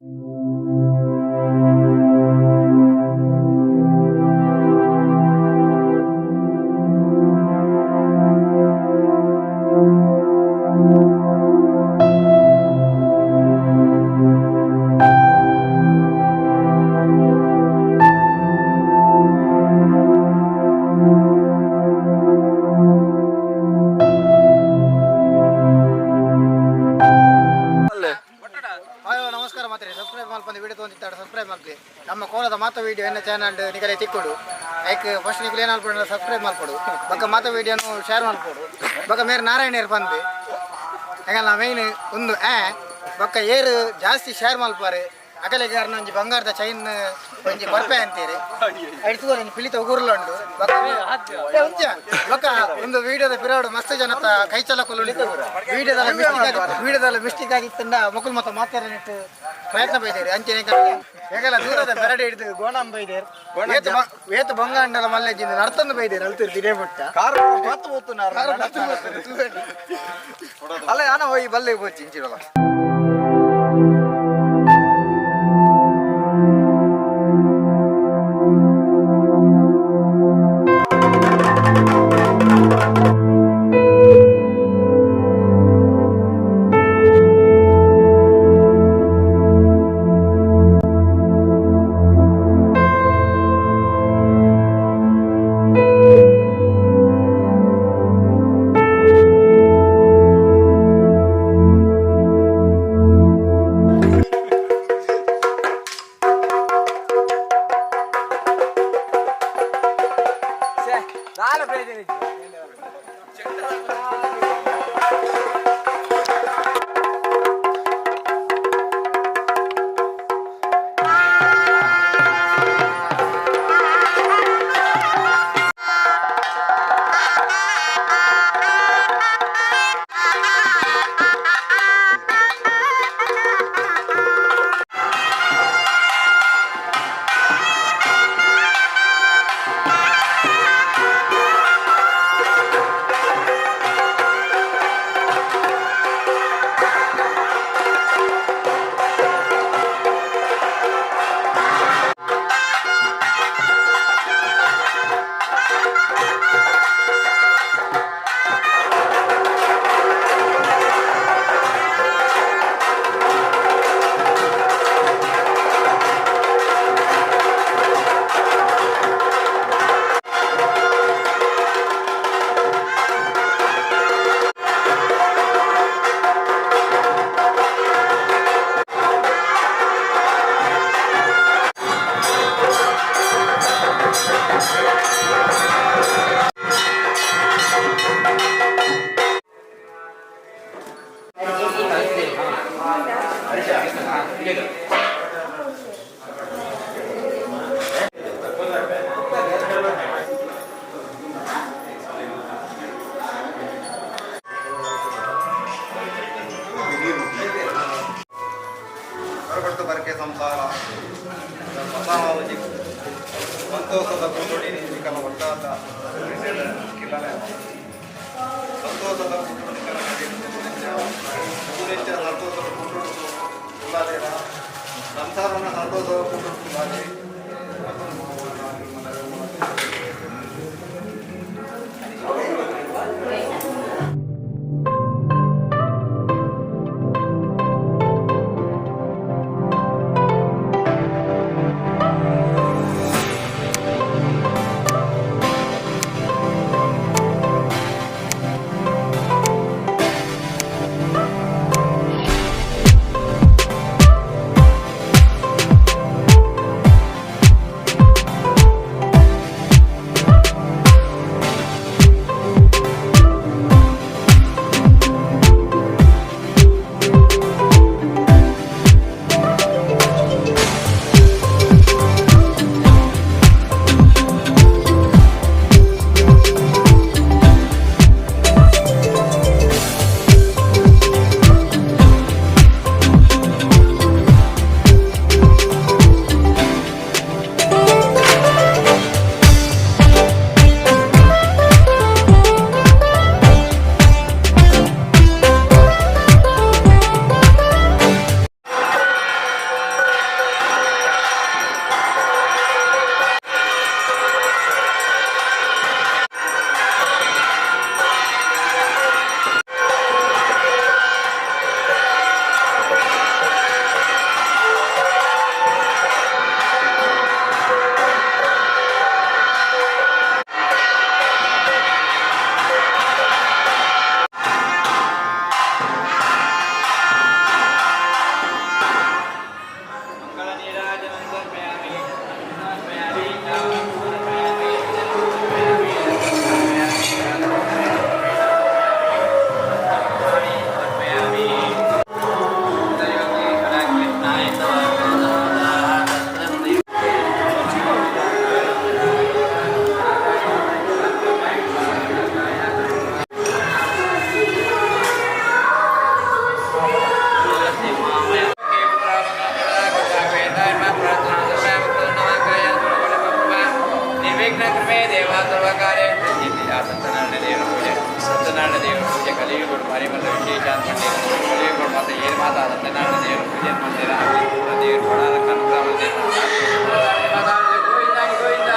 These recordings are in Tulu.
ಹಾಯ್ ನಮಸ್ಕಾರ ಮಾತ್ರೆ. ಸಬ್ಸ್ಕ್ರೈಬ್ ಮಲ್ಪಂದು ವಿಡಿಯೋ ತೊಗೊಂಡಿದ್ದಾಳೆ, ಸಬ್ಸ್ಕ್ರೈಬ್ ಮಲ್ಪಿ. ನಮ್ಮ ಕೋಲದ ಮಾತ ವಿಡಿಯೋ ಎನ್ನ ಚಾನಲ್ ನಿಕಲೆ ತಿಕ್ಕೊಡು. ಐಕ್ ಫಸ್ಟ್ ನಿಕಲೆ ಏನು ಮಲ್ಪಡು, ಸಬ್ಸ್ಕ್ರೈಬ್ ಮಲ್ಪಡು. ಬೊಕ್ಕ ಮಾತ ವಿಡಿಯೋನು ಶೇರ್ ಮಲ್ಪಡು. ಬೊಕ್ಕ ಮೇರೆ ನಾರಾಯಣೇರ್ ಬಂದು ಹೆಂಗಲ್ಲ ಮೇಯ್ನ್ ಒಂದು ಬೊಕ್ಕ ಏರು ಜಾಸ್ತಿ ಶೇರ್ ಮಲ್ಪಾರೆ. ಅಕಲೆಗೆ ಯಾರನ್ನ ಒಂಜಿ ಬಂಗಾರದ ಚೈನ್ ಒಂಜಿ ಕೊರ್ಪೆ ಅಂತೀರಿ. ಅಡ್ತುಕೋ ಒಂಜಿ ಪಿಲಿತ ಉಗುರ್ಲುಂಡು. ಬೊಕ್ಕ ಒಂಜ ಬೊಕ್ಕ ಒಂದು ವಿಡಿಯೋದ ಪಿರಾಡು ಮಸ್ತ್ ಜನತ ಕೈ ಚಲಕುಲು. ವಿಡಿಯೋದಲ್ಲ ಮಿಸ್ಟೇಕ್ ಆಗಿ, ವಿಡಿಯೋದಲ್ಲ ಮಿಸ್ಟೇಕ್ ಆಗಿತ್ತಂಡ ಮೊಕುಲ್ ಮತ್ತ ಮಾತಾಡನಿಟ್ಟು ಪ್ರಯತ್ನ ಬೈದೇರಿ. ಅಂಚನೆ ಹೇಗಲ್ಲ ದೂರದ ಬೆರಡೆ ಹಿಡಿದು ಗೋಣಂ ಬೈದೇರ್. ಏತು ಬಂಗಾಂಡಲ ಮಲ್ಲೆಜಿಂದ ನರ್ತಂದು ಬೈದೇರ್ ಅಲ್ತಿರ್ ದಿನೇ ಮುಟ್ಟ. ಕಾರ್ ಪತ್ತು ಪೋತುನಾರ್ ಅಲ್ಲ, ಯಾನ ಹೋಯಿ ಬಲ್ಲೆ ಹೋಚಿ ಇಂಚಿಡಲ. ಹೊರಗಟ್ಟು ಬರಕೆ ಸಂಸಾರ ಸಂಸಾರವಾಗಿ ಸಂತೋಷದ ಕೂಟೋಡಿ ನಿಕಲ ಒಟ್ಟಾದ ಕಿಲ್ಲನೆ ಸಂತೋಷದ ಕೂಟೋಡಿ ಸಂತೋಷದ ಕೂಟೋಡು ಉಲ್ಲಾದೇನ ಸಂಸಾರನ ಸಂತೋಷದ ಕೂಟೋಡು ಉಲ್ಲಾದೆ. ನಿರ್ವಿಘ್ನ ಕೃಪೆ ದೇವ ಸರ್ವಕಾರ್ಯ ಸತ್ಯನಾರಾಯಣ ದೇವರ ಪೂಜೆ. ಸತ್ಯನಾರಾಯಣ ದೇವರ ಪೂಜೆ ಕಲಿಯುಗಗಳು ಭಾರಿ ಮಲ್ಲ ವಿಶೇಷ ಅಂತ ಕಲಿಯುಗಗಳು ಮಾತ್ರ ಏನು ಮಾತಾ ಸತ್ಯನಾರಾಯಣ ದೇವರ ಪೂಜೆ ಮಾಡ್ತೀರಾ? ದೇವರು ಕೊಡೋದಕ್ಕೆ ಅನುಗ್ರಹ ಮಾಡ್ತೀರಾ. Govinda Govinda.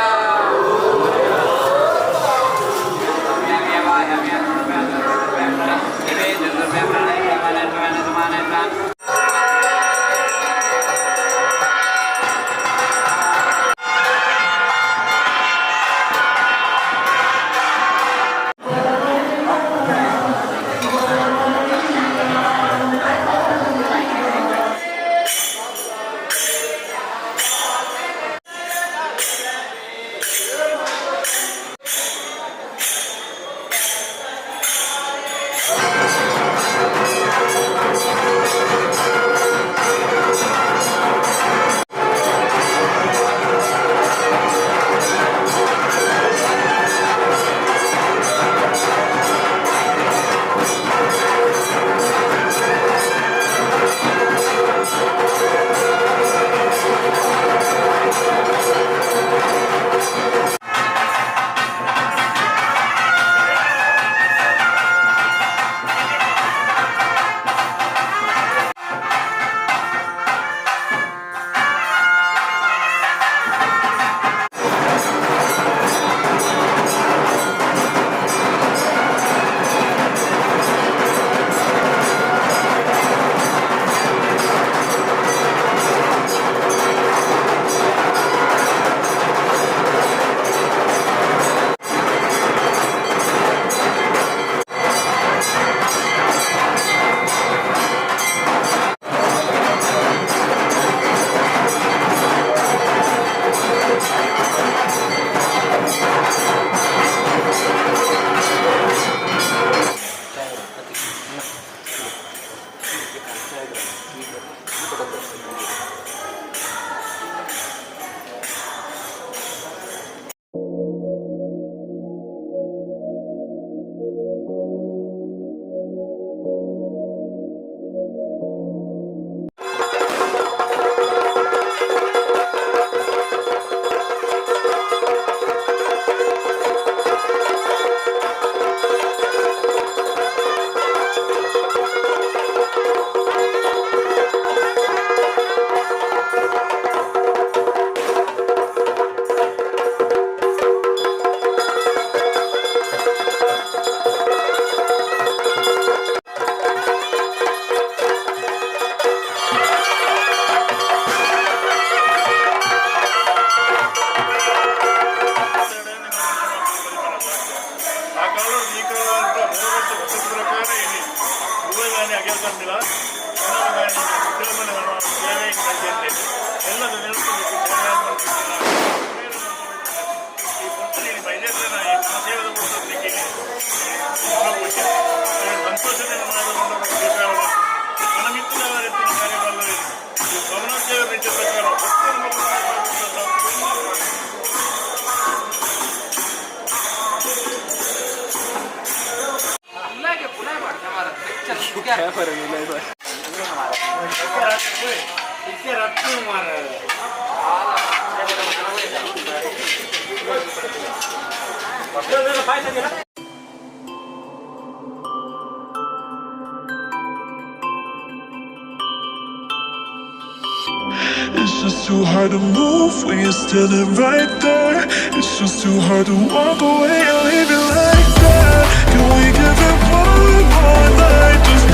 It's just too hard to move when you're standing right there. It's just too hard to walk away and leave it like that. Can we give it one more night? Just